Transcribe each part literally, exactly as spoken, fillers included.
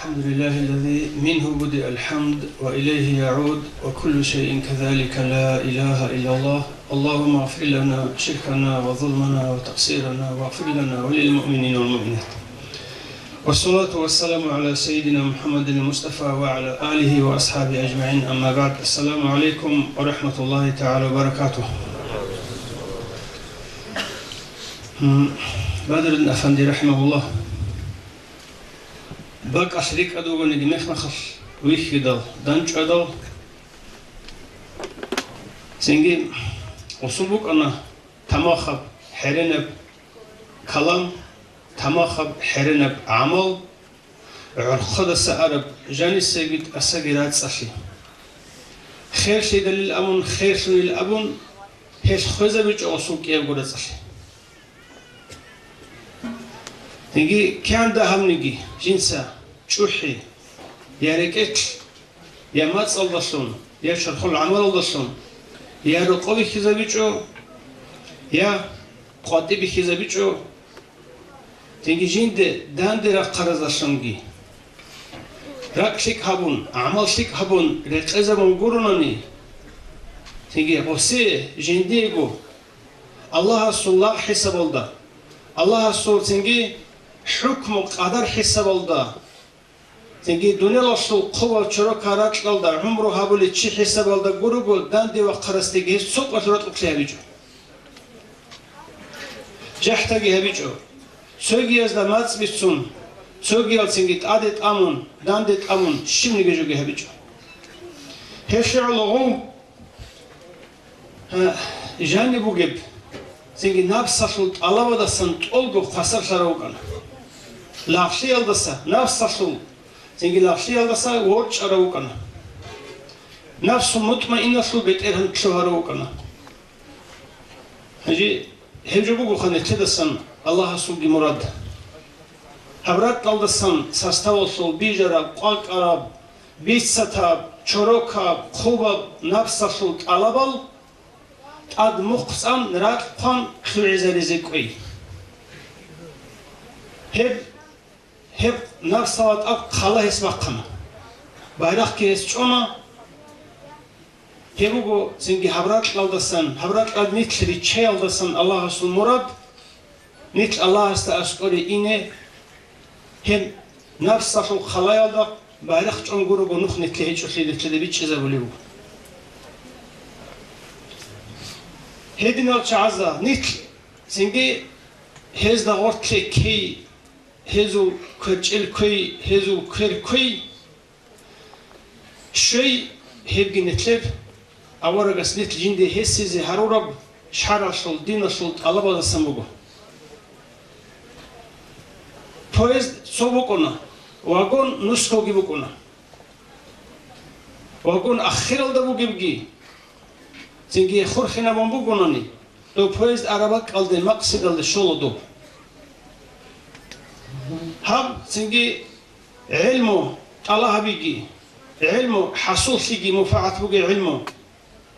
الحمد لله الذي منه بدأ الحمد وإليه يعود، وكل شيء كذلك، لا إله إلا الله. اللهم اغفر لنا شركنا وظلمنا وتقصيرنا، واغفر لنا وللمؤمنين والمؤمنات. والصلاة والسلام على سيدنا محمد المصطفى وعلى آله وأصحابه أجمعين. أما بعد، السلام عليكم ورحمة الله تعالى وبركاته. М, Бадрудин Афанди, рахимахуллах, бакӀалъ рикӀкӀад вугониги мехмахалъ вихьидал, дандчӀвадал, цинги гъосул букӀана тамахаб, хӀеренаб калам, тамахаб, хӀеренаб гӀамал, гӀорхъадаса араб жанисаги тӀасаги рацӀцӀалъи. Херлъидалил абун, херлъунил абун, гьелъ хвезабичӀо гъосул кӀиябго рацӀцӀалъи. Цинги кигӀан дагьабниги жинца чӀухӀи, я рекӀелъ, я мацӀалдалъун, я чорхол гӀамалалдалъун, я рокъов бихьизабичӀо, я къватӀиб бихьизабичӀо, цинги жинде данде рахъаразалъунги. РакӀ лъикӀ гьабун, гӀамал лъикӀ гьабун, рекъезабун гуронани, цинги гъосие жиндиего Аллагьасул лагъ хӀисабалда, Аллагьасул цинги хӀукму-къадар хӀисабалда, цинги дуниялалъул хъубал чорокал ракьалда гӀумру гьабулев чи хӀисабалда гурого данде вахъарасдеги гьес цо къвалъ рокьулъи гьабичӀо. ЖахӀдаги гьабичӀо. Цогиязда мацӀ бицун, цогиял цинги тӀаде тӀамун, данде тӀамун, щибниги жоги гьабичӀо. Гьелъие гӀоло гъов Гьа, жаниб бугеб, цинги напсалъул тӀалабаздасан тӀолго хвасарлъарав вукӀана. Лагълъиялдаса, напсалъул, цинги лагълъиялдаса ворчӀарав вукӀана. Напсу мутмаинналъул бетӀергьан лъугьарав вукӀана. Гьанже гьеб жо бугоха нилъедасан Аллагьасулги мурад. Гьаб ракьалдасан составалъул бижараб, къвакӀараб, бицатаб, чорокаб, хъубаб напсалъул тӀалабал тӀад мухъ цӀан ракь хъван лъугӀизаризе кӀвей. Гьеб, гьеб напсала тӀад хъала гьес бахъана. Байрахъги гьес чӀона. Гьеб буго цинги гьаб ракьалдасан, гьаб ракьалда нилъ риччаялдасан Аллагьасул мурад, нилъ Аллагьасда аскӀоре ине, гьеб напсалъул хъалаялда байрахъ чӀун гурого нух нилъее гьечӀолъи нилъеда бичӀчӀизабулеб буго. Гьединал чагӀазда нилъ цинги гьезда гъорлъе ккей, гьезул кверчӀел кквей, гьезул квер кквей, щвей, гьебги нилъер аварагас нилъ жинде гьесизе гьарураб шаргӀалъул, диналъул тӀалабаздасан буго. Поезд цо букӀуна, вагон нусгоги букӀуна. Вагон ахиралда бугебги, цинги хурхинабун бугонани, дов поезд араб бакӀалде макъсидалде щола доб. Гьаб цинги гӀелму тӀалаб гьабиги, гӀелму хӀасуллъиги мунпагӀат бугеб гӀелму.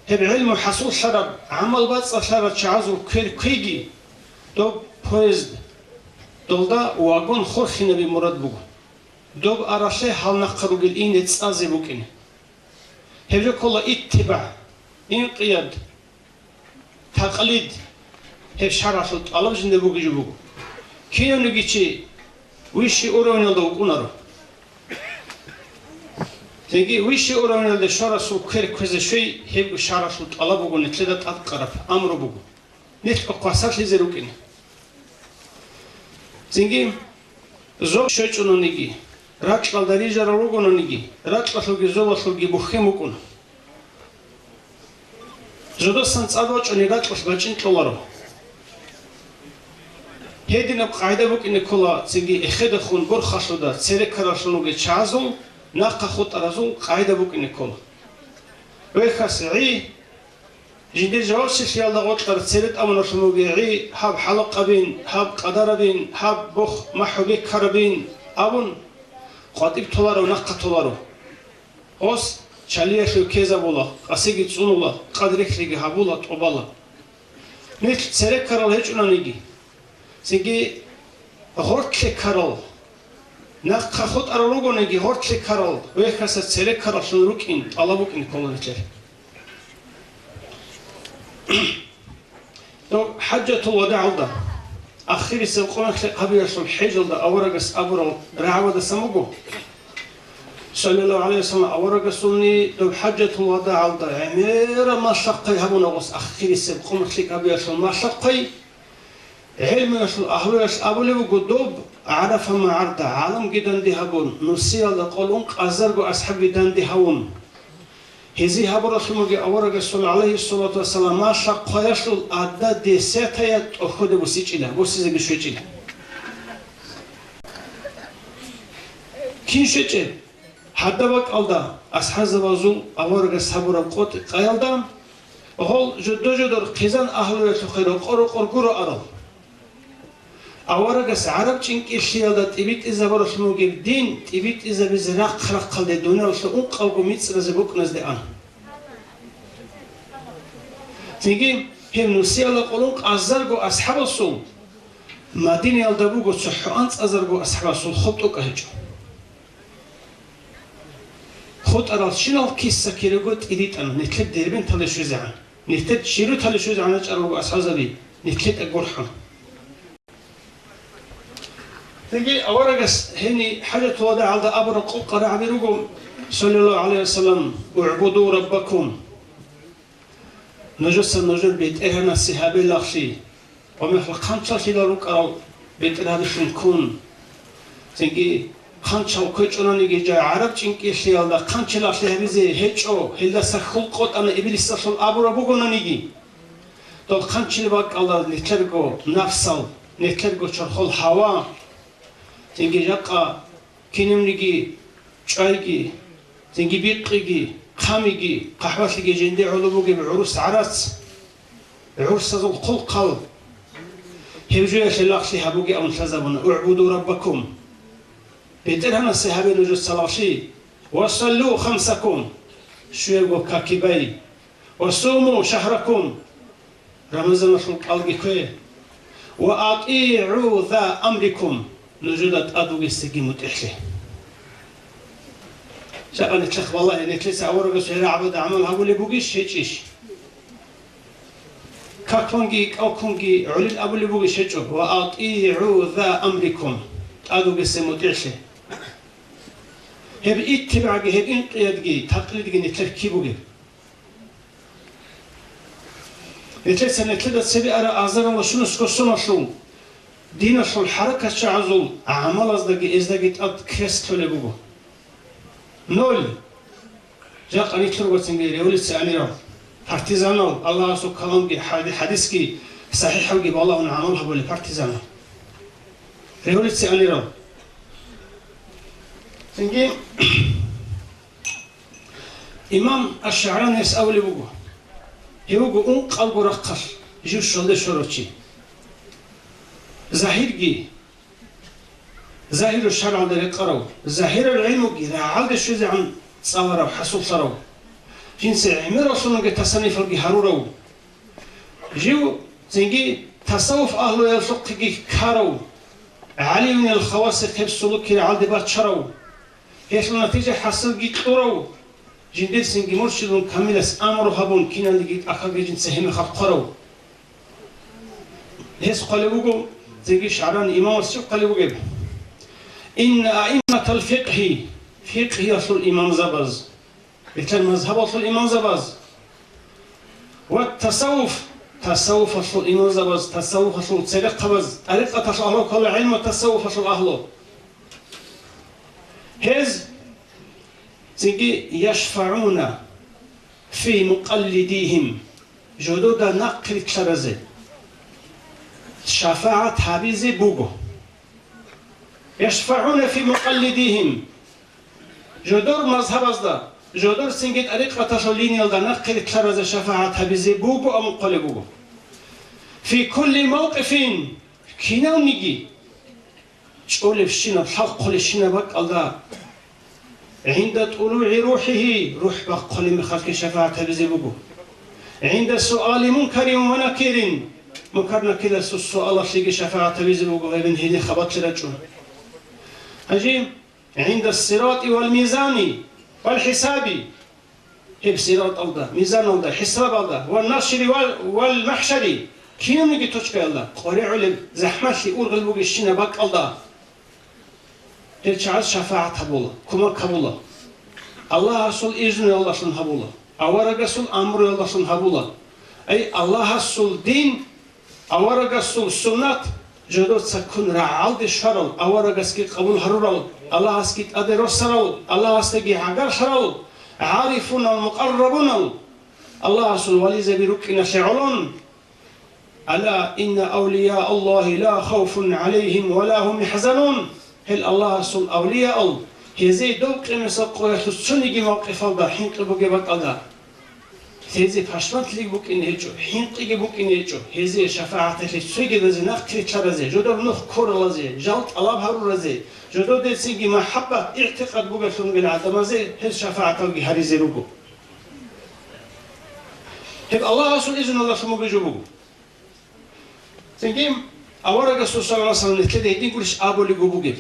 Гьеб гӀелму хӀасуллъараб, гӀамал бацӀцӀалъарал чагӀазул квер кквейги, доб поезд, долда вагон хурхинаби мурад буго. Доб аралъе гьал нахъа ругел ине цӀазе букӀине. Гьеб жо ккола иттибагӀ, инкъияд, такълид, гьеб шаргӀалъул тӀалаб жинда бугеб жо буго. Кинавниги чи высший уровеньалда вукӀунаро. Цинги высший уровеньалде щварасул квер кквезе щвей, гьеб шаргӀалъул тӀалаб буго, нилъеда тӀадкъараб амру буго. Нилъго хвасарлъизе рукӀине. Цинги зоб щвечӀунаниги, ракьалда рижарал ругонаниги, ракьалъулги зобалъулги бухьен букӀуна. Зодасан цӀад вачӀани ракьалъ бачӀин кьоларо. Гьединаб къагӀида букӀине ккола цинги эхедахун борхалъуда церекаралъун вугел чагӀазул, нахъа хутӀаразул къагӀида букӀине ккола. Вехьас гӀи, жиндир жавабчилъиялда гъоркьа цере тӀамуналъун вугев гӀи, гьаб хӀалакъабин, гьаб къадарабин, гьаб бохъ махӀу бекарабин абун, къватӀиб толаро, нахъа толаро. Гъос чалиялъув ккезабула, къасиги цӀунула, къад-рихьлъиги гьабула, тӀубала. Нилъ цере ккарал гьечӀунаниги, цинги гъоркье ккарал, Нахъа хутӀарал ругониги, гъорлъе ккарал, вехьаса цере ккараллъун рукӀин, тӀалаб букӀин ккола нилъер. Доб ХӀажатул вадагӀалда, ахирисеб къо-, мехлъи гьабиялъул хӀежалда аварагас абурал рагӀабадасан буго, саллаллагьу гӀалайгьи вассалам, аварагасулни доб ХӀажатул вадагӀалда гӀемераб малъа-хъвай гьабуна гъос, ахирисеб къо-, мехлъи гьабиялъул малъа-хъвай. ГӀелмуялъул агьлуялъ абулеб буго, доб ГӀарафа магӀарда гӀаламги данде гьабун, нусиялда къолун къазарго асхӀабги данде гьавун. Гьезие гьабуралъун буго аварагасул, гӀалайгьиссалату вассалам, малъа-хъваялъул адда десятая тӀохьоде босичӀила, босизеги щвечӀила. Кин щвечӀеб? Гьадаб бакӀалда асхӀабзабазул аварагас гьабураб къотӀи-къаялда, гъол жодо-жодор хъизан агьлуялъухъе рокъор-рокъор гуро арал. Аварагас гӀараб чӀинкӀиллъиялда тӀибитӀизабуралъун бугеб дин тӀибитӀизабизе рахъ-рахъалде, дуниялалъул ункъабго мицӀразе букӀуназде ан. Цинги гьеб нусиялда къолун къазарго асхӀабасул, Мадинаялда буго цохӀо анцӀазарго асхӀабасул хоб тӀокӀаб гьечӀо. ХутӀарал щинал киса-кирего тӀиритӀана, нилъер Дербенталде щвезегӀан, нилъер Чируталде щвезегӀан рачӀарал руго асхӀабзаби, нилъер тӀад гурхӀун. Цинги аварагас гьениб ХӀажатул вадагӀалда абураб къокъа рагӀаби руго, саллаллагьу гӀалайгьи вассалам: «УгӀбуду раббакум». Нужеца нужер БетӀергьанасе гьабелагълъи, ва мехалъ хъанчалъила рукӀарал бетӀергьанлъун ккун. Цинги хъанчал кквечӀонаниги жай гӀараб чӀинкӀиллъиялда хъанчалъи гьабизе гьечӀо, гьелдаса хьул къотӀана иблисалъул абураб бугонаниги. Дол хъанчил бакӀалда нилъерго напсал, нилъерго чорхол гьава, цинги жакъа кинабниги чӀвайги, цинги бикъиги, хъамиги, хъахӀбалъиги жинде гӀоло бугеб гӀурус гӀарац, гӀурсазул хъулхъал, гьеб жоялъе лагълъи гьабуге абун лъазабуна: «УгӀбуду раббакум». БетӀергьанасе гьабе нужеца лагълъи, «ва саллу хамсакум», щуябго каки бай, «ва суму шагьракум», Рамазаналъул кӀалги ккве, «ва атӀигӀу за амрикум», нужеда тӀад вугесеги мутӀигӀлъе. Жакъа нилъехъ, валлагьи, нилъеца аварагас гьеб рагӀабада гӀамал гьабулеб бугищ, гьечӀищ? Какунги, кӀалкунги гӀолил абулеб бугищ, гьечӀо, «ва атӀигӀу за амрикум», тӀад вугесе мутӀигӀлъе. Гьеб иттибагӀги, гьеб инкъиядги, такълидги нилъер киб бугеб? Нилъеца нилъеда цебе ара азаралда щунусго соналъул, диналъул хӀаракатчагӀазул гӀамалаздаги эздаги тӀад крест лъолеб буго. Ноль. Жакъа нилъер вацинги революция анирал, партизанал, Аллагьасул каламги хӀади-, хӀадисги сахӀихӀавги балагьун гӀамал гьабулел партизанал. Революция анирал. Цинги Имам аш-ШагӀранияс абулеб буго: «Гьев вуго ункъалго рахъалъ жив щвалде щварав чи. Загьирги, загьиру шаргӀалда рекъарав, загьирал гӀилмуги рагӀалде щвезегӀан цӀаларав, хӀасуллъарав, жинца гӀемераллъунги тасанифалги гьарурав». Жив цинги тасаввуф агьлуялъухъеги ккарав, гӀалимил хавасихъеб сулуки рагӀалде бачарав, гьелъул натижа хӀасилги кьурав, жиндирцинги муршидун камилас амру гьабун, киналниги тӀахьалги жинца гьеб мехалъ хъварав. Гьес хъвалеб буго, цинги ШагӀрани имамас щиб хъвалеб бугеб: «Инна аимматал фикъгьи», фикъгьиялъул имамзабаз, Нилъер мазгьабалъул имамзабаз ва тасаввуф, тасаввуфалъул имамзабаз, тасаввуфалъул церехъабаз, тӀарикъаталъул агьлу ккола, гӀилму тасаввуфалъул агьлу. Гьез цинги яшфагӀуна фи мукъаллидигьим, жодода нахърилълъаразе шафагӀат гьабизе буго. ЯшфагӀуна фи мукъаллидигьим. Жодор мазгьабазда, жодор цинги тӀарикъаталъул линиялда нахърилълъаразе шафагӀат гьабизе буго абун хъвалеб буго. Фи кулли мавкъифин, кинавниги чӀолебщинаб, лъалхъулебщинаб бакӀалда, гӀинда тӀулугӀи рухӀигьи, рухӀ бахъулеб мехалъги шафагӀат гьабизе буго. ГӀинда суали мункарин ва накирин, мункар-накирасул суалалъеги шафагӀат гьабизе буго, гьебин гьенир хабалъи рачӀун. Гьанже, гӀинда сирати вал мизани вал хӀисаби, гьеб сираталда, мизаналда, хӀисабалда, ван нашри вал, вал махӀшари, кинабниги точкаялда къваригӀулеб захӀмалъи ургъел бугебщинаб бакӀалда, гьел чагӀаз шафагӀат гьабула, кумак гьабула. Аллагьасул изнулъун гьабула, аварагасул амруялдалъун гьабула. Ай, Аллагьасул дин, аварагасул суннат жодоца ккун рагӀалде щварал, аварагасги къабул гьарурал, Аллагьасги тӀаде росарал, Аллагьасдаги гӀагарлъарал, гӀарифунал, мукъаррабунал, Аллагьасул вализаби рукӀиналъе гӀолон. Ала инна авлияа Аллагьи ла хавфун гӀалайгьим ва ла гьум яхӀзанун. Гьел Аллагьасул авлияал, гьезие дов къиямасеб къоялъул цониги мавкъифалда хӀинкъи бугеб бакӀалда, гьезие пашманлъиги букӀине гьечӀо, хӀинкъиги букӀине гьечӀо, гьезие шафагӀаталъе цогидазе, нахърилълъаразе, жодор нух ккоралазе, жал тӀалаб гьаруразе, жододецинги махӀаббат, игӀтикъад бугелъун бугел гӀадамазе гьез шафагӀаталги гьаризе руго. Гьеб Аллагьасул изнулъун бугеб жо буго. Цинги аварагасул саллаллагьу гӀалайгьи ва саллам нилъеда гьедин гурищ абулеб бугеб?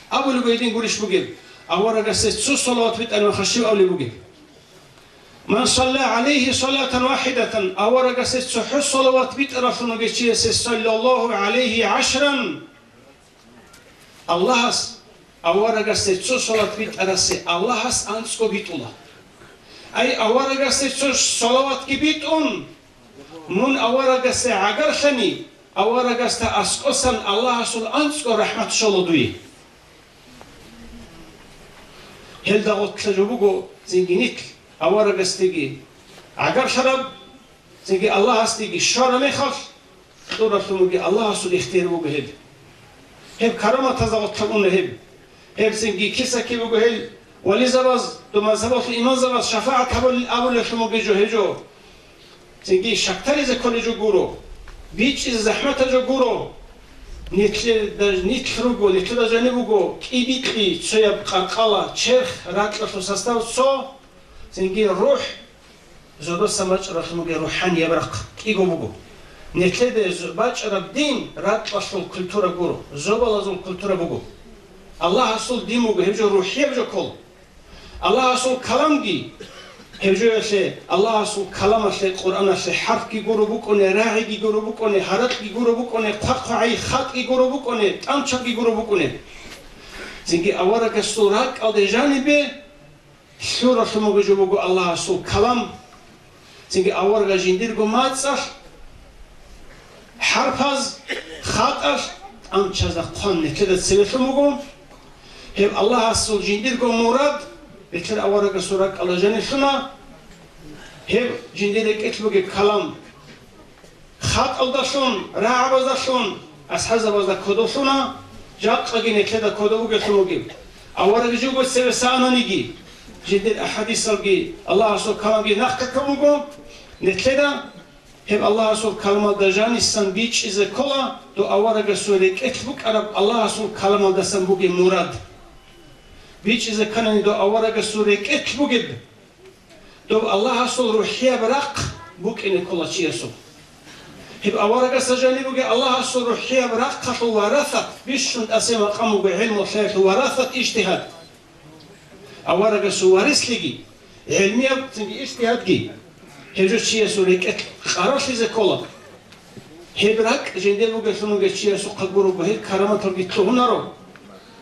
Абулеб гьедин гурищ бугеб? Аварагасе цо салават битӀараб мехалъ щиб абулеб бугеб? Ман салла гӀалайгьи салатан вахӀидатан, аварагасе цохӀо салават битӀаралъун вугев чиясе саллаллагьу гӀалайгьи гӀашран. Аллагьас аварагасде цо салават битӀарасе Аллагьас анцӀго битӀула. Ай, аварагасде цо салаватги битӀун, мун аварагасде гӀагарлъани, аварагасда аскӀосан Аллагьасул анцӀго рахӀмат щола дуе. Гьелда гъорлъа жо буго цинги нилъ аварагасдеги гӀагарлъараб, цинги Аллагьасдеги щвараб мехалъ, кьуралъун бугеб Аллагьасул ихтияр буго гьеб. Гьеб караматазда гъорлъа уна гьеб. Гьеб цинги киса-кибего гьел вализабаз, дов мазгьабалъул имамзабаз шафагӀат гьабулел абулелъун бугеб жо гьечӀо. Цинги щакдаризе кколеб жо гуро, бичӀчӀизе захӀматаб жо гуро. Нилъеда, нилъ руго, нилъеда жаниб буго кӀибикьи, цояб къаркъала, черх, ракьалъул состав цо, цинги рухӀ, зобалъ бачӀаралъун бугеб рухӀанияб рахъ кӀиго буго. Нилъеда з-, бачӀараб дин ракьалъул культура гуро, зобалазул культура буго. Аллагьасул дин буго, гьеб жо рухӀияб жо ккола. Аллагьасул каламги, гьеб жоялъе, Аллагьасул каламалъе, Къуръаналъе хӀарпги гуро букӀуне, рагӀиги гуро букӀуне, гьаракьги гуро букӀуне, хъвахъ-хъвагӀи хатӀги гуро букӀуне, тӀамчабги гуро букӀуне. Цинги аварагасул ракӀалде жанибе лъуралъун буго жо буго Аллагьасул калам. Цинги аварагас жиндирго мацӀалъ, хӀарпаз, хатӀалъ тӀамчазда хъван нилъеда цевелъун буго. Гьеб Аллагьасул жиндирго мурад, бетӀер аварагасул ракӀалда жаниб лъуна. Гьеб жиндир рекӀелъ бугеб калам хатӀалдалъун, рагӀабаздалъун, асхӀабзабазда кодолъуна, жакъаги нилъеда кодоб бугелъун бугеб. Авараг живго цевеса ананиги, жиндир ахӀадисалги, Аллагьасул каламги нахъе ккун буго, нилъеда гьеб Аллагьасул каламалда жанисан бичӀчӀизе ккола, дов аварагасул рекӀелъ букӀараб Аллагьасул каламалдасан бугеб мурад. БичӀчӀизе кканани дов аварагасул рекӀелъ бугеб, доб Аллагьасул рухӀияб рахъ букӀине ккола чиясул. Гьеб аварагасда жаниб бугеб Аллагьасул рухӀияб рахъалъул варасат, бищун тӀасеб макъам буго гӀелму лъаялъул варасат, ижтигьад. Аварагасул варислъиги, гӀелмияб цинги ижтигьадги, гьеб жо чиясул рекӀелъ къаралъизе ккола. Гьеб ракӀ жиндир бугелъун бугев чиясухъа гурого, гьел караматалги лъугьунаро.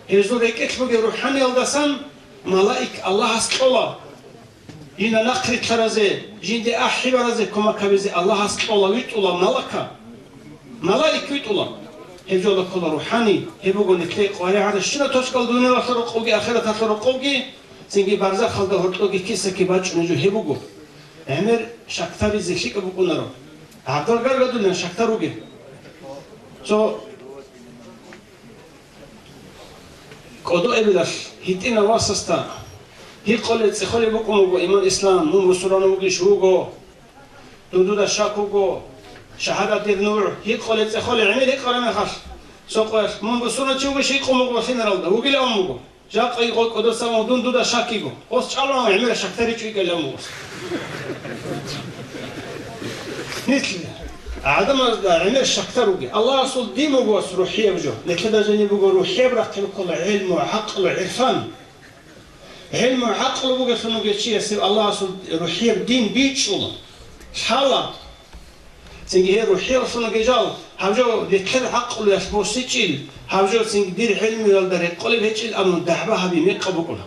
Гьезул рекӀелъ бугеб рухӀаниялдасан малаик Аллагьас кьола. Жинда нахърилълъаразе, жинде ахӀи баразе кумак гьабизе Аллагьас кьола, витӀула малака. Малаик витӀула. Гьеб жола ккола рухӀани, гьеб буго нилъее къваригӀарабщина тошкал дуниялалъул рокъовги ахираталъул рокъовги, цинги барзахалда гьоркьоги киса-киб бачӀунеб жо гьеб буго. ГӀемер щакдаризе лъикӀаб букӀунаро. ГӀабдал гаргадулин щакдар ругел. Цо кӀодо эбелалъ гьитӀинав васасда гьикъулеб цӀехолеб букӀун буго: «Иман Ислам, мун бусурбанав вугищ?» «Вуго». «Дун дуда щак вуго?» «Шагьадат дир нугӀ». Гьикъулеб цӀехолеб гӀемер гьикъараб мехалъ, цо къоялъ: «Мун бусурбанчи вугищ?» гьикъун буго лъимералда. Вугилан абун буго. Жакъа гъо-, кӀодосан дун дуда щак йиго. Гъос чӀалан гӀемераб щакдари чӀуйкӀелан гъос. Нилъ. ГӀадамазда гӀемер щакдар ругел. Аллагьасул дин буго рухӀияб жо. Нилъеда жаниб буго рухӀияб рахъин ккола гӀилму, гӀакълу, гӀирфан. ГӀилму, гӀакълу бугелъун вугев чиясе Аллагьасул рухӀияб дин бичӀчӀула, лъала. Цинги гьеб рухӀиялъун вугел жал, гьаб жо нилъер гӀакълуялъ босичӀил, гьаб жо цинги дир гӀилмуялда рекъолеб гьечӀил абун дагӀба гьаби мекъаб букӀуна.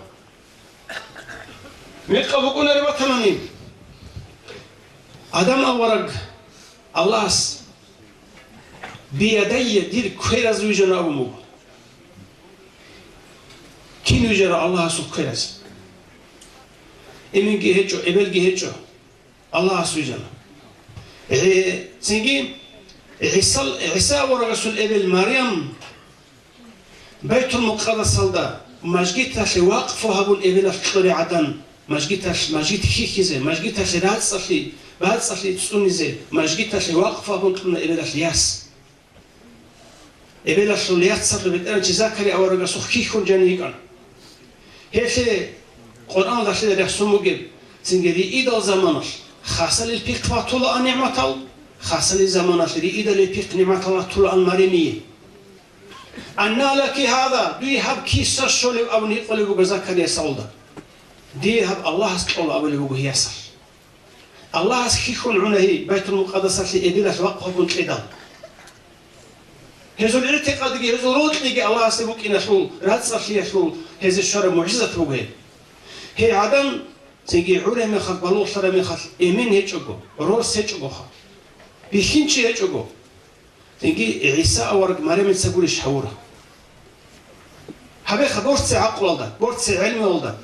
Мекъаб букӀунареб батани, Адам авараг Аллагьас, биядайя, дир квераз вижана абун буго. Кин вижара Аллагьасул квераз? Эменги гьечӀо, эбелги гьечӀо. Аллагьас вижана. Э, цинги ГӀисал-, ГӀиса аварагасул эбел Марям Байтул-Мукъадасалда мажгиталъе вакъфу гьабун эбелалъ кьурегӀадан, мажгиталъ, мажгит хьихьизе, мажгиталъе рацӀцӀалъи, бацӀцӀалъи цӀунизе, мажгиталъе вакъфу гьабун кьуна эбелалъ яс. Эбелалъул яцалъул бетӀергьанчи Закария аварагасухъ хьихьун жанив йикӀана. Гьелъе Къуръаналда рехсон бугеб, цинги риидал заманалъ хасалил пихъ батулаан нигӀматал, хасалил заманалъ риидалил пихъ нигӀматал батулаан Маремие. «Анна лаки гьаза, дуе гьаб киса щолеб?» абун гьикъулеб буго Закарияс гьавулда. Дие гьаб Аллагьас кьола абулеб буго гьиясалъ. Аллагьас хьихьун гӀуна гьей, Байтул-Мукъадасалъе эбелалъ вакъфу гьабун кьедал. Гьезул гӀитикъадги, гьезул рокьиги Аллагьасде букӀиналъул, рацӀцӀалъиялъул гьезие щвараб мугӀжизат буго гьеб. Гьей гӀадан цинги гӀураб мехалъ, балугълъараб мехалъ эмен гьечӀого, рос гьечӀогоха, бихьинчи гьечӀого, цинги ГӀиса авараг Марямица гурищ гьавура. Гьабеха борци гӀакълуялда, борци гӀелмуялда.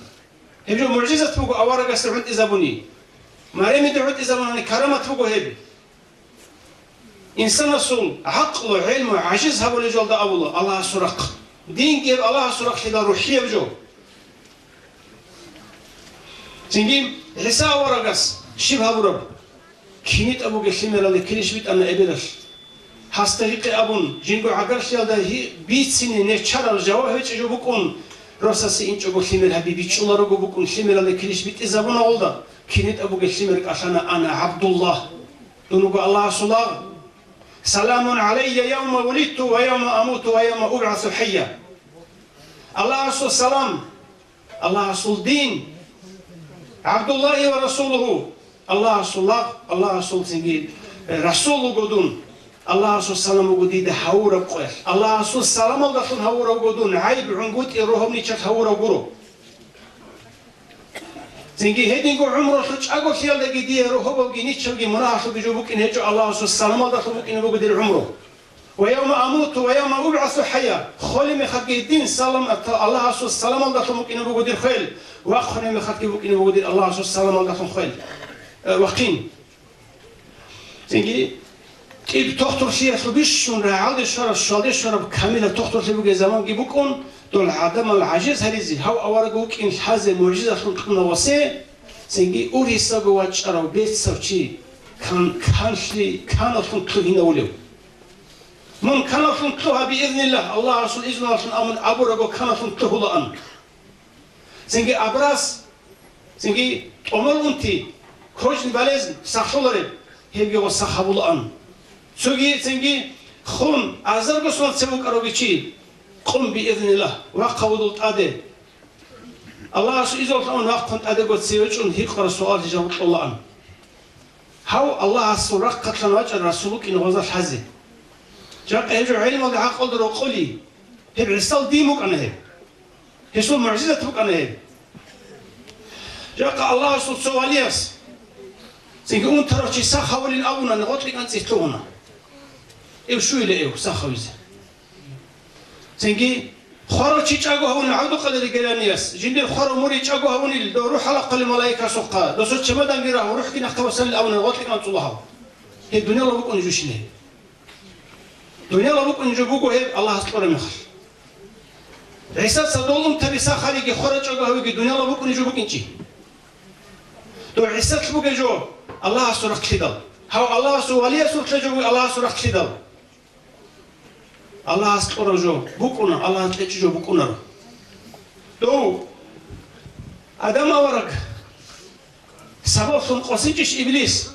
Гьеб жо мугӀжизат буго аварагасде гӀунтӀизабуни. Марямида гӀунтӀизабунани карамат буго гьеб. Инсанасул гӀакълу, гӀелму гӀажиз гьабулел жоялда абула Аллагьасул рахъ. Динги гьеб Аллагьасул рахълъидал рухӀияб жо. Цинги ГӀиса аварагас щиб гьабураб? КинитӀа бугеб лъимералде килищ битӀана эбелалъ. Гьасда гьикъе абун, жинго гӀагарлъиялда гьи-, бицине нечарал жаваб гьечӀеб жо букӀун, росасе инчӀого лъимер гьаби бичӀчӀуларого букӀун, лъимералде килищ битӀизабуна гъолда, кинитӀа бугеб лъимер кӀалъана: «Ана ГӀабдуллагь, дун вуго Аллагьасул лагъ. Саламун гӀалайя явма вулидту ва явма амуту ва явма убгӀасу хӀайя». Аллагьасул салам, Аллагьасул дин, ГӀабдуллагьи ва расулугьу, Аллагьасул лагъ, Аллагьасул цинги, э, расул вуго дун, Аллагьасул салам вуго дида гьавураб къоялъ, Аллагьасул саламалдалъун гьавурав вуго дун, гӀайиб, гӀунгутӀи, рогьоб ничалъ гьавурав гуро. Цинги гьединго гӀумрулъул чӀаголъиялдаги дие рогьобалги ничалги мунагьалъулги жо букӀин гьечӀо Аллагьасул саламалдалъун букӀине буго дир гӀумру. «Ва явма амуту ва явма убгӀасу хӀайя», холеб мехалъги дин салам, Аллагьасул саламалдалъун букӀине буго дир хвел, вахъунеб мехалъги букӀине буго дир Аллагьасул саламалдалъун хвел, э, вахъин. Цинги тӀиб тохтурлъиялъул бищун рагӀалде щвараб, щвалде щвараб камилаб тохтурлъи бугеб заманги букӀун, дол гӀадамал гӀажиз гьаризе, гьав авараг вукӀин лъазе мугӀжизатлъун кьуна васе, цинги ургьисаго вачӀарав бецав чи кан-, канлъи-, каналлъун лъугьинавулев. Мун каналлъун лъугьа, биизниллагь, Аллагьасул изнулъун абун абураго каналлъун лъугьулаан. Цинги абрас, цинги тӀомал унти, кожный болезнь сахлъулареб, гьебги гъо сах гьабулаан. Цоги цинги хун, азарго сонал цеве вукӀаравги чи, къун, биизниллагь, вахъа вудул тӀаде. Аллагьасул изнулъун вахъун тӀадего цеве чӀун гьикъараб суал-жаваб кьолаан. Гьав Аллагьасул рахъалъан вачӀарав расул вукӀин гъоза лъазе. Жакъа гьеб жо гӀелмалда гӀакъалда рокъоли, гьеб ГӀисал дин букӀана гьеб. Гьесул мугӀжизат букӀана гьеб. Жакъа Аллагьасул цо валияс, цинги унтарав чи сах гьавулин абуна, гъоркье кӀанцӀи лъугьуна. Эв щуйила эв сах гьавизе. Цинги хварав чи чӀаго гьавунил ГӀабдулкъадир Геланияс, жиндир хварав мурид чӀаго гьавунил, дов рухӀ гьалахъулев малаикасухъа, досул чемодангира гьав, рухӀги нахъе васанил абуна, гъоркье кӀанцӀула гьав. Гьеб дунияла букӀунеб жо щила гьеб? Дунияла букӀунеб жо буго гьеб Аллагьас кьураб мехалъ. ГӀисаца дол унтаби сах гьариги хварав чӀаго гьавиги дунияла букӀунеб жо букӀинчӀищ? Дов ГӀисалъ бугеб жо Аллагьасул рахълъидал. Гьав Аллагьасул валиясулъе жо буго Аллагьасул рахълъидал. Аллагьас кьураб жо букӀуна, Аллагьас кьечӀеб жо букӀунаро. Дов Адам авараг сабаблъун къосинчӀищ Иблис?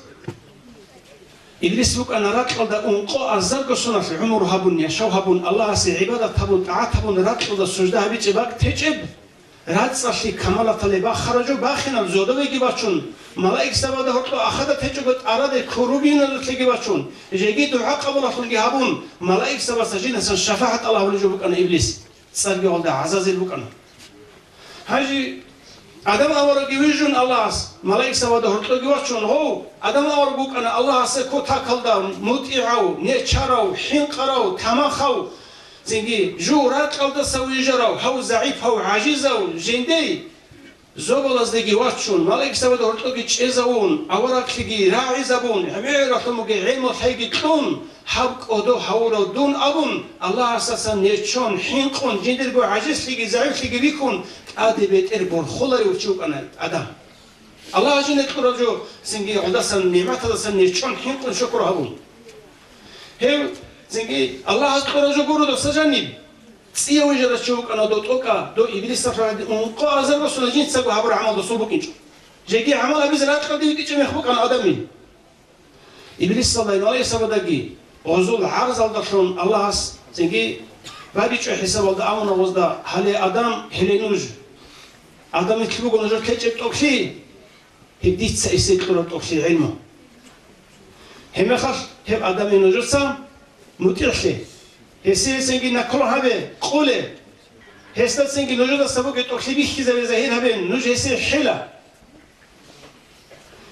Иблис вукӀана ракьалда ункъо азарго соналъ гӀумру гьабун, яшав гьабун, Аллагьасе гӀибадат гьабун, тӀагӀат гьабун, ракьалда сужда гьабичӀеб бакӀ течӀеб, рацӀцӀалъи камалаталде бахараб жо бахинаб зодовеги бачун, малаикзабазда гьоркьоб ахада течӀого тӀараде курубиназулъеги бачун, жеги дугӀа къабулалъунги гьабун, малаикзабаца жинасан шафагӀат тӀалабулеб жо букӀана Иблис, цӀарги гьалда ГӀазазил букӀана. Гьанже Адам аварагги вижун Аллагьас, малаикзабазда гьоркьоги вачун, гъов, Адам авараг вукӀана Аллагьасе кутакалда мутӀигӀав, нечарав, хӀинкъарав, тамахав, цинги жугьу-ракьалдаса вижарав, гьав загӀипав, гӀажизав, жиндей зобалаздеги вачун, малаикзабазда гьоркьоги чӀезавун, авараглъиги рагӀизабун, гӀемералъун бугеб гӀелму-лъайги кьун, гьаб кӀодо гьавурав дун абун, Аллагьасдасан нечон, хӀинкъун, жиндирго гӀажизлъиги загӀиплъиги рихьун, тӀаде бетӀер борхуларев чи вукӀана Адам. Аллагьас жиндир кьураб жо, цинги гьелдасан нигӀматаздасан нечон, хӀинкъун шукру гьабун. Гьев, цинги Аллагьас кьураб жо гуро досда жаниб. ЦӀияв вижарав чи вукӀана дов тӀокӀав, дов Иблисалъул гӀадин, ункъо азарго соналъ жинцаго гьабураб гӀамал досул букӀинчӀо. Жеги гӀамал гьабизе ракьалде витӀичӀеб мех букӀана Адамил. Иблисалда, малаикзабаздаги гъозул гӀарзалдалъун Аллагьас цинги бачӀичӀеб хӀисабалда абуна гъозда: «Гьале, Адам, гьеле нуж. Адамил буго нужер течӀеб тӀокӀлъи, гьеб дица гьесие кьураб тӀокӀлъи, гӀелму. Гьеб мехалъ гьеб Адамие нужеца мутӀигӀлъе, гьесие цинги накру гьабе, къуле. Гьесда цинги нужедаса бугеб тӀокӀлъи бихьизабе, загьир гьабе, нуж гьесие хӀела».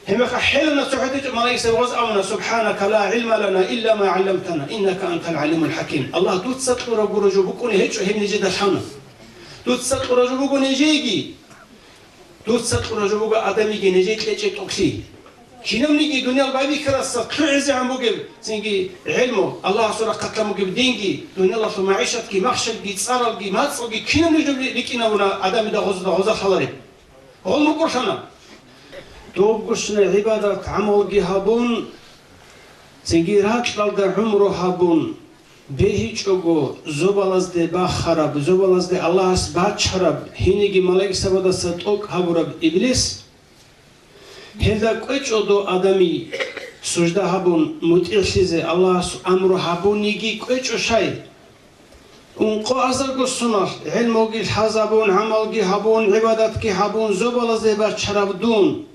Гьеб мехалъ хӀелуна цохӀо течӀеб малаикзабаз, гъоз абуна: «СубхӀанака, ла гӀилма лана илла ма гӀалламтана, иннака антал гӀалимул хӀаким». Аллагь, дуца кьураб гуро жо букӀунеб гьечӀо гьеб нижеда лъана. Дуца кьураб жо буго нижееги. Дуца кьураб жо буго Адамиги нижее кьечӀеб тӀокӀлъи. Кинабниги дуниял байбихьарасда лъугӀизегӀан бугеб цинги гӀелму, Аллагьасул рахъалъан бугеб динги, дуниялалъул магӀишатги, махщарги, цӀаралги, мацӀалги кинабниги жо рикӀкӀинабуна Адамида гъозда гъоза лъалареб. Гъол мукӀурлъана. Добгощина гӀибадат-гӀамалги гьабун, цинги ракьалда гӀумру гьабун, бегьичӀого зобалазде бахараб, зобалазде Аллагьас бачараб, гьениги малаикзабаздаса тӀокӀ гьабураб Иблис, гьелда кӀвечӀо дов Адамие сужда гьабун, мутӀигӀлъизе Аллагьас амру гьабуниги кӀвечӀо щай. Ункъо азарго соналъ гӀелмуги лъазабун, гӀамалги гьабун, гӀибадатги гьабун, зобалазде бачараб дун,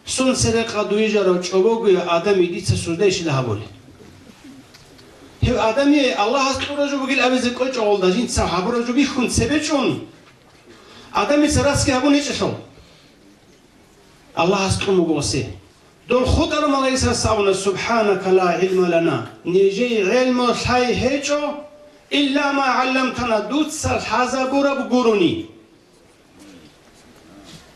цун церекъад вижарав чӀобогоя Адамие дица суждайищила гьабулеб? Гьев Адамие Аллагьас кьураб жо бугин абизе кӀвечӀо гъолда жинца гьабураб жо бихьун цебе чӀун, Адамица расги гьабун гьечӀелъул. Аллагьас кьун буго гъосе. Дол хутӀарал малаикзабаз абуна: «СубхӀанака, ла гӀилма лана». Нижее гӀелму-лъай гьечӀо, илла ма гӀалламтана, дуца лъазабураб гурони.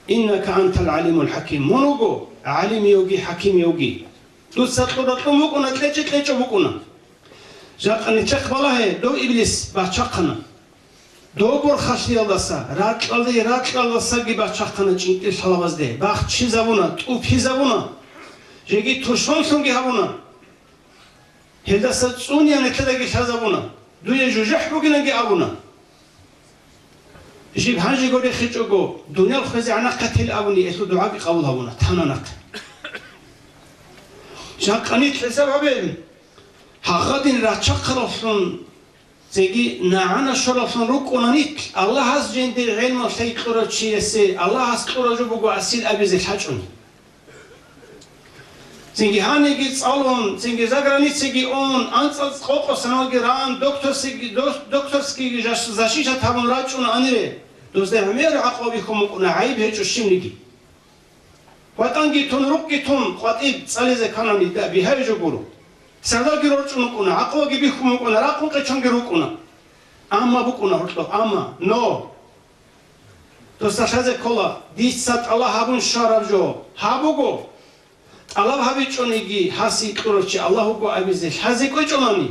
Иннака антал гӀалимул хӀаким. Мун вуго гӀалимиявги хӀакимиявги. Дуца кьураб кьун букӀуна, кьечӀеб кьечӀеб букӀуна. Жакъа нилъехъ балагье, дов Иблис бачахъана. Дов борхалъиялдаса, ракьалде, ракьалдасаги бачахъана чӀинкӀил лъалабазде, бахчизабуна, тӀупизабуна, жеги тушманлъунги гьабуна. Гьелдаса цӀуниян нилъедаги лъазабуна, дуе жужахӀ бугинанги абуна. Жиб гьанжего рехичӀого, дуниял хвезегӀан нахъе тел абуни, гьелъул дугӀаги къабул гьабуна, тана нахъе. Жакъа нилъ хӀисаб гьабе, гьагъадин рачахъараллъун цинги нагӀана щолаллъун рукӀуна нилъ, Аллагьас жинде гӀелму-лъай кьурав чиясе Аллагьас кьураб жо буго асил абизе лъачӀун. Цинги гьаниги цӀалун, цинги заграницаги ун, анцӀац къокъо саналги ран, докторскийги, дос-, докторскийги жаш-, защищать гьабун рачӀун анире, дозда гӀемер гӀакъуба бихьун букӀуна, гӀайиб гьечӀо щибниги. ВатӀанги тун, рукъги тун, къватӀиб цӀализе кканани, да, бигьаби жо гуро. Сардалги рорчӀун рукӀуна, гӀакъубаги бихьун букӀуна, ракъун къечонги рукӀуна. Амма букӀуна гьоркьоб, амма, но. Досда лъазе ккола, дица тӀалаб гьабун щвараб жо гьаб буго. ТӀалаб гьабичӀониги, гьаси кьурав чи Аллагь вуго абизе лъазе кӀвечӀолани.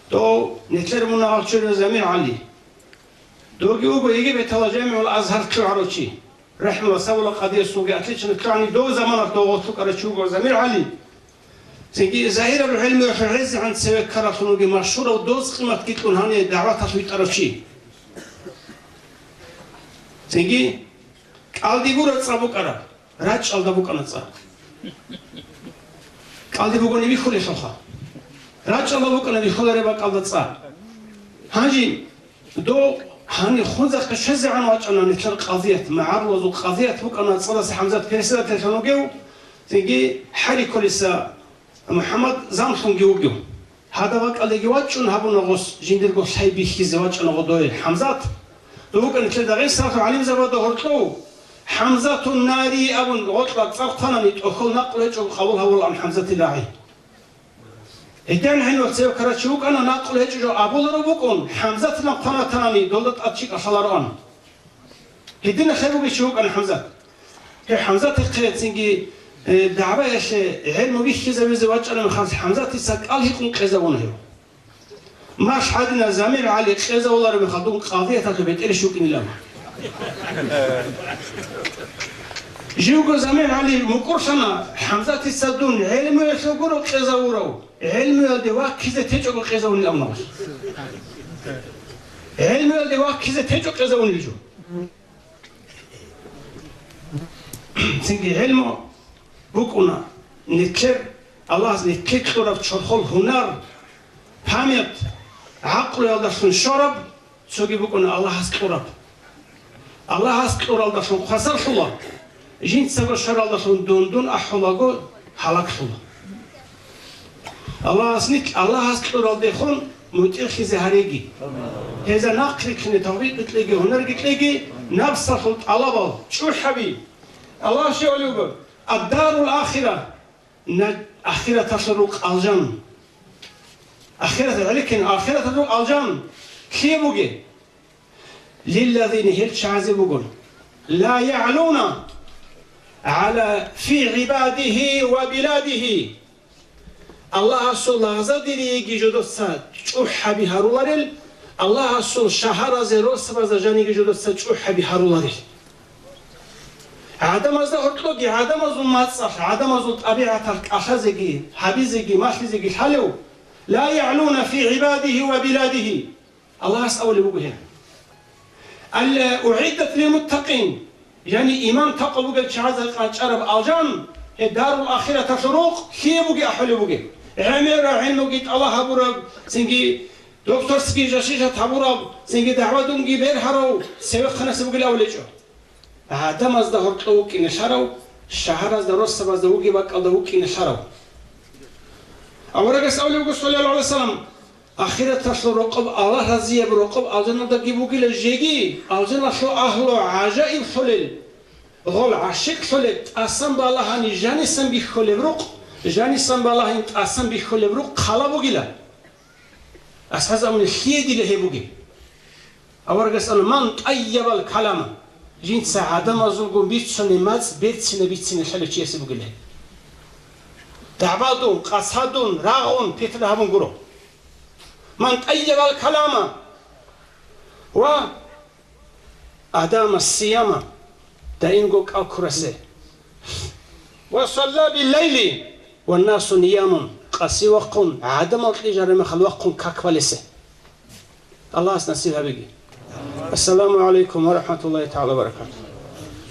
Дов нилъер мунагьал чурияв Замир ГӀали. Довги вуго Египеталда ЖамигӀул Азгьар лъугӀарав чи. РахӀмула сабула къадиясулги отлично лъугӀани, дов заманалъ дов гъорлъ вукӀарав чи вуго Замир ГӀали. Цинги загьираб гӀелмуялъул гӀезегӀан цеве ккараллъун вугев машгьурав, доз къиматги кьун гьанив дагӀваталъ витӀарав чи. Цинги кӀалдибураб цӀа букӀараб, рачӀалда букӀана цӀа. Алди бугони бихьулелъулха. РачӀалда букӀана бихьулареб бакӀалда цӀа. Гьанже дов гьаниб хунзахъе щвезегӀан вачӀана нилъер къазият, магӀарулазул къазият букӀана цӀадаса ХӀамзат председательлъун вугев, цинги ХӀариколиса МухӀаммад замлъунги вугев. Гьадаб бакӀалдеги вачӀун гьабуна гъос жиндирго лъай бихьизе вачӀана гъодове ХӀамзат. Дов вукӀана нилъер Дагъистаналъул гӀалимзабазда гьоркьов, ХӀамзатун нари абун гъоркьа цӀар танани, тӀохьол накълу гьечӀого къабул гьавула ан ХӀамзатил рагӀи. Гьедин гьенив цеве ккарав чи вукӀана, накълу гьечӀого абуларо букӀун, ХӀамзатилан хъван ватанани, долда тӀад чи кӀалъалароан. Гьединахъе бугев чи вукӀана ХӀамзат. Гьев ХӀамзатихъе цинги, э, дагӀбаялъе гӀелму бихьизавизе вачӀараб мехалъ, ХӀамзатица кӀал гьикъун къезавуна гьев. Малъ гьадинаб Замир ГӀали къезавулареб мехалъ, дун къазияталъул бетӀерищ вукӀинилан. Живго Замир ГӀали мукӀурлъана, ХӀамзатица дун гӀелмуялъул гуро къезавурав, гӀелмуялде ваккизе течӀого къезавунилан. ГӀелмуялде ваккизе течӀо къезавунил жо. Цинги гӀелму букӀуна нилъер, Аллагьас нилъее кьураб чорхол гьунар, память, гӀакълуялдалъун щвараб, цоги букӀуна Аллагьас кьураб. Аллагьас кьуралдалъун хвасарлъула, жинцаго щваралдалъун дун-дун ахӀулаго гьалаглъула. Аллагьас нилъ Аллагьас кьуралдехун мутӀигӀлъизе гьареги. Гьезда нахърилълъине тавфикъги кьеги, гьунарги кьеги, напсалъул тӀалабал чӀухӀаби. Аллагь щивали вуго, ад-дарул ахира, на-, ахираталъул рукъ алжан. Ахират гӀериккин, ахираталъул рукъ алжан лъие бугеб? Лиллазина, гьел чагӀазе бугон, ла ягӀлуна гӀала фи гӀибадихи ва биладихи. Аллагьасул лагъзадериеги жодоца чӀухӀаби гьаруларел, Аллагьасул шагьаразе росабазда жаниги жодоца чӀухӀаби гьаруларел. ГӀадамазда гьоркьоги, гӀадамазул мацӀалъ, гӀадамазул тӀабигӀаталъ кӀалъазеги, гьабизеги, малъизеги лъалев, ла ягӀлуна фи гӀибадихи ва биладихи. Аллагьас абулеб буго гьеб. Алла угӀиддат лилмуттакъин, яни иман-такъва бугел чагӀазда къачӀараб алжан, гьеб дарул ахираталъул рукъ лъие бугеб ахӀулеб бугеб? ГӀемераб, гӀелмуги тӀалаб гьабураб, цинги докторский защищать гьабураб, цинги дагӀвадунги бергьарав цевехъанасе бугилан абулечӀо. ГӀадамазда гьоркьов вукӀине лъарав, шагьаразда, росабазда вугеб бакӀалда вукӀине лъарав. Аварагас абулеб буго, саллаллагьу гӀалайгьи вассалам, ахираталъул рокъоб Аллагь разияб рокъоб алжаналдаги бугила жеги, алжаналъул агьлу гӀажаиблъулел, гъол гӀашикълъулеб, тӀасан балагьани жанисан бихьулеб рукъ, жанисан балагьани тӀасан бихьулеб рукъ хъала бугила. АсхӀабзабуни лъие дила гьеб бугеб? Аварагас ана, ман тӀайябал калама, жинца гӀадамазулгун бицунеб мацӀ берцинаб бицине лъалев чиясе бугила гьеб. ДагӀбадун, къацадун, рагъун, питна гьабун гуро. Ман тӀайябал калама ва адама сияма, даимго кӀал ккурасе. Ва салла биллайли ва насу ниямун, къаси вахъун, гӀадамал кьижараб мехалъ вахъун как балесе. Аллагьас насиб гьабеги. Ассаламу гӀалайкум ва рахӀматуллагьи тагӀала ва баракатугьу.